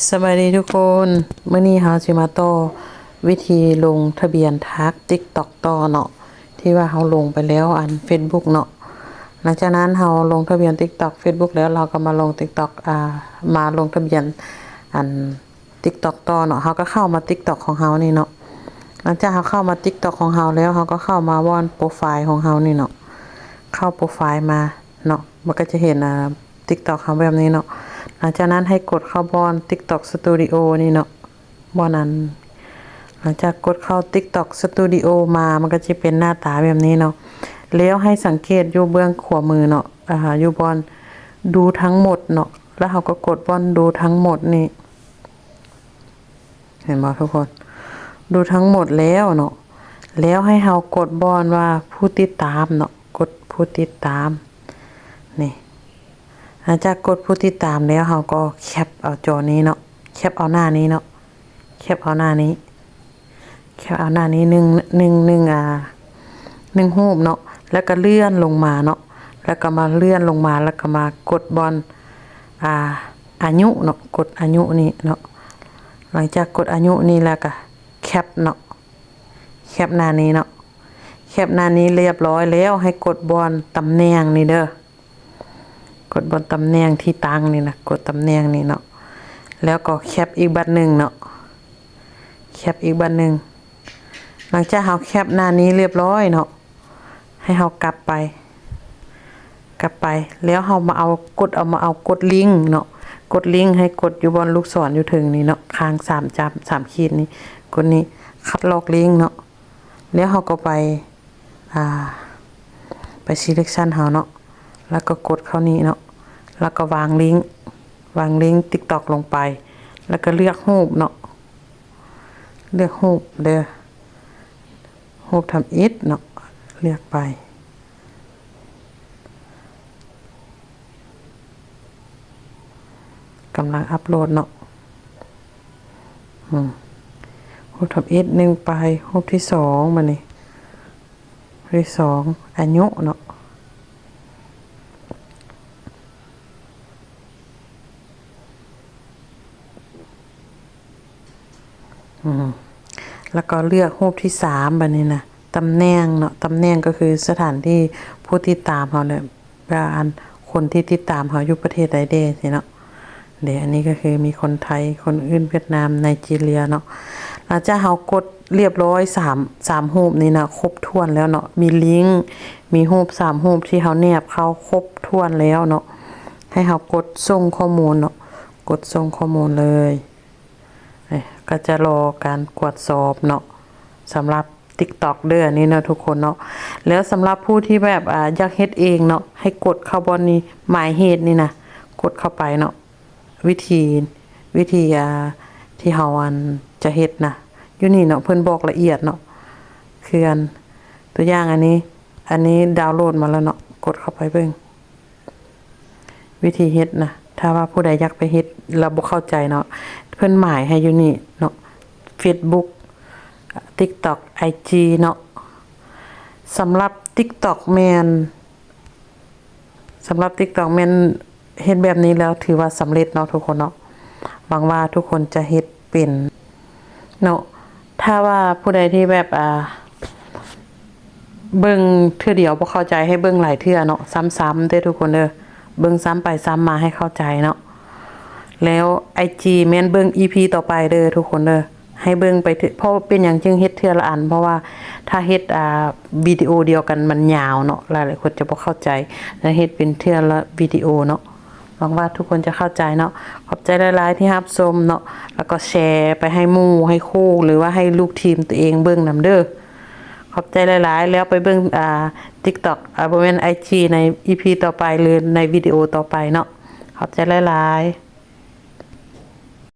ສະບາຍດີທຸກຄົນ, ມື້ນີ້ເຮົາຊິມາຕໍ່ວິທີລົງທະບຽນທັກ TikTok ຕໍ່ເນາະ ທີ່ວ່າເຮົາລົງໄປແລ້ວ ອັນ Facebook ເນາະ. ຫຼັງຈາກນັ້ນເຮົາລົງທະບຽນ TikTok Facebook ແລ້ວ ເຮົາກໍມາລົງ TikTok ອ່າ ມາລົງທະບຽນ ອັນ TikTok ຕໍ່ເນາະ. ເຮົາກໍເຂົ້າມາ TikTok ຂອງເຮົານີ້ເນາະ. ຫຼັງຈາກເຮົາເຂົ້າມາ TikTok ຂອງເຮົາແລ້ວ ເຮົາກໍເຂົ້າມາບ່ອນໂປຣໄຟລ໌ຂອງເຮົານີ້ເນາະ. ເຂົ້າໂປຣໄຟລ໌ມາເນາະ ມັນກໍຈະເຫັນ ອ່າ TikTok ເຮົາແບບນີ້ເນາະ. ຫຼັງຈາກນັ້ນໃຫ້ກົດເຂົ້າບ່ອນ TikTok Studio ນີ້ເນາະ ບ່ອນນັ້ນ. ຫຼັງຈາກກົດເຂົ້າ TikTok Studio ມາ ມັນກໍຈະເປັນໜ້າຕາແບບນີ້ເນາະ. ແລ້ວໃຫ້ສັງເກດຢູ່ເບື້ອງຂວາມືເນາະ ອ່າ ຢູ່ບ່ອນດູທັງໝົດເນາະ ແລ້ວເຮົາກໍກົດບ່ອນດູທັງໝົດນີ້. ເຫັນບໍ່ທຸກຄົນ? ດູທັງໝົດແລ້ວເນາະ ແລ້ວໃຫ້ເຮົາກົດບ່ອນວ່າຜູ້ຕິດຕາມເນາະ ກົດຜູ້ຕິດຕາມນີ້. ຫຼັງຈາກກົດຜູ້ຕິດຕາມແລ້ວ ເຮົາກໍແຄບເອົາຈໍນີ້ເນາະ ແຄບເອົາໜ້ານີ້ເນາະ ແຄບເອົາໜ້ານີ້ ແຄບເອົາໜ້ານີ້ໜຶ່ງ ໜຶ່ງ ໜຶ່ງ ອ່າ ໜຶ່ງຮູບເນາະ ແລ້ວກໍເລື່ອນລົງມາເນາະ ແລ້ວກໍມາເລື່ອນລົງມາ ແລ້ວກໍມາກົດບ່ອນ ອ່າ ອາຍຸເນາະ ກົດອາຍຸນີ້ເນາະ. ຫຼັງຈາກກົດອາຍຸນີ້ແລ້ວກໍແຄບເນາະ ແຄບໜ້ານີ້ເນາະ. ແຄບໜ້ານີ້ລຽບຮ້ອຍແລ້ວ ໃຫ້ກົດບ່ອນຕຳແໜ່ງນີ້ເດີ ກົດບ່ອນຕຳແໜ່ງທີ່ຕັ້ງນີ້ນະ ກົດຕຳແໜ່ງນີ້ເນາະ ແລ້ວກໍແຄບອີກບາດໜຶ່ງເນາະ ແຄບອີກບາດໜຶ່ງ. ຫຼັງຈາກເຮົາແຄບໜ້ານີ້ລຽບຮ້ອຍເນາະ ໃຫ້ເຮົາກັບໄປ ກັບໄປ ແລ້ວເຮົາມາເອົາ ກົດເອົາ ມາເອົາກົດລິງເນາະ ກົດລິງ ໃຫ້ກົດຢູ່ບ່ອນລູກສອນຢູ່ເທິງນີ້ເນາະ ຂ້າງສາມຈ້ຳ ສາມຂີດນີ້ ກົດນີ້ ຄັດລອກລິງເນາະ. ແລ້ວເຮົາກໍໄປ ອ່າ ໄປ selection ເຮົາເນາະ ແລ້ວກໍກົດເຂົ້ານີ້ເນາະ ແລ້ວກໍວາງລິງ ວາງລິງ TikTok ລົງໄປ ແລ້ວກໍເລືອກຮູບເນາະ ເລືອກຮູບເດີ ຮູບທຳອິດເນາະ ເລືອກໄປ. ກຳລັງອັບໂຫຼດເນາະ ອືມ ຮູບທຳອິດໜຶ່ງໄປ ຮູບທີສອງ ບາດນີ້ ຮູບທີສອງ ອາຍຸເນາະ. ອືມ ແລ້ວກໍເລືອກຮູບທີສາມ ບາດນີ້ນະ ຕຳແໜ່ງເນາະ ຕຳແໜ່ງກໍຄືສະຖານທີ່ຜູ້ຕິດຕາມເຮົາແຫຼະ ວ່າ ອັນ ຄົນທີ່ຕິດຕາມເຮົາຢູ່ປະເທດໃດແດ່ຊີ້ເນາະ. ເດ ອັນນີ້ກໍຄືມີຄົນໄທ ຄົນອື່ນ ຫວຽດນາມ ໄນຈີເຣຍເນາະ. ຫຼັງຈາກເຮົາກົດລຽບຮ້ອຍ ສາມ ສາມຮູບນີ້ນະ ຄົບຖ້ວນແລ້ວເນາະ ມີລິງ ມີຮູບສາມຮູບທີ່ເຮົາແນບເຂົ້າຄົບຖ້ວນແລ້ວເນາະ ໃຫ້ເຮົາກົດສົ່ງຂໍ້ມູນເນາະ ກົດສົ່ງຂໍ້ມູນເລີຍ. ເອີ ກໍຈະລໍການກວດສອບເນາະ ສຳລັບ TikTok ເດີ ອັນນີ້ເນາະທຸກຄົນເນາະ. ແລ້ວສຳລັບຜູ້ທີ່ແບບ ອ່າ ຢາກເຮັດເອງເນາະ ໃຫ້ກົດເຂົ້າບ່ອນນີ້ My Head ນີ້ນະ ກົດເຂົ້າໄປເນາະ. ວິທີ ວິທີ ອ່າ ທີ່ເຮົາ ອັນ ຈະເຮັດນະ ຢູ່ນີ້ເນາະ ເພິ່ນບອກລະອຽດເນາະ ຄື ອັນ ຕົວຢ່າງອັນນີ້ ອັນນີ້ດາວໂຫຼດມາແລ້ວເນາະ ກົດເຂົ້າໄປເບິ່ງ ວິທີເຮັດນະ. ຖ້າວ່າຜູ້ໃດຢາກໄປເຮັດແລ້ວບໍ່ເຂົ້າໃຈເນາະ ເພິ່ນໝາຍໃຫ້ຢູ່ນີ້ເນາະ Facebook TikTok IG ເນາະ. ສຳລັບ TikTok ແມ່ນ ສຳລັບ TikTok ແມ່ນເຮັດແບບນີ້ແລ້ວຖືວ່າສຳເລັດເນາະທຸກຄົນເນາະ. ຫວັງວ່າທຸກຄົນຈະເຮັດເປັນເນາະ. ຖ້າວ່າຜູ້ໃດທີ່ແບບ ອ່າ ເບິ່ງເທື່ອດຽວບໍ່ເຂົ້າໃຈ ໃຫ້ເບິ່ງຫຼາຍເທື່ອເນາະ ຊ້ຳໆເດີທຸກຄົນເດີ ເບິ່ງຊ້ຳໄປຊ້ຳມາໃຫ້ເຂົ້າໃຈເນາະ. ແລ້ວ IG ແມ່ນເບິ່ງ ອີພີ ຕໍ່ໄປເດີທຸກຄົນເດີ ໃຫ້ເບິ່ງໄປເທື່ອ ເພາະເປັນຫຍັງຈຶ່ງເຮັດເທື່ອລະອັນ ເພາະວ່າຖ້າເຮັດ ອ່າ ວິດີໂອດຽວກັນມັນຍາວເນາະ ຫຼາຍໆຄົນຈະບໍ່ເຂົ້າໃຈ ແລ້ວເຮັດເປັນເທື່ອລະວິດີໂອເນາະ. ຫວັງວ່າທຸກຄົນຈະເຂົ້າໃຈເນາະ. ຂອບໃຈຫຼາຍໆທີ່ຮັບຊົມເນາະ ແລ້ວກໍແຊໄປໃຫ້ໝູ່ໃຫ້ຄູ່ ຫຼືວ່າໃຫ້ລູກທີມຕົວເອງເບິ່ງນຳເດີ. ຂອບໃຈຫຼາຍໆ ແລ້ວໄປເບິ່ງ ອ່າ TikTok ອ່າ ບໍ່ແມ່ນ IG ໃນ ອີພີ ຕໍ່ໄປ ຫຼືໃນວິດີໂອຕໍ່ໄປເນາະ. ຂອບໃຈຫຼາຍໆ.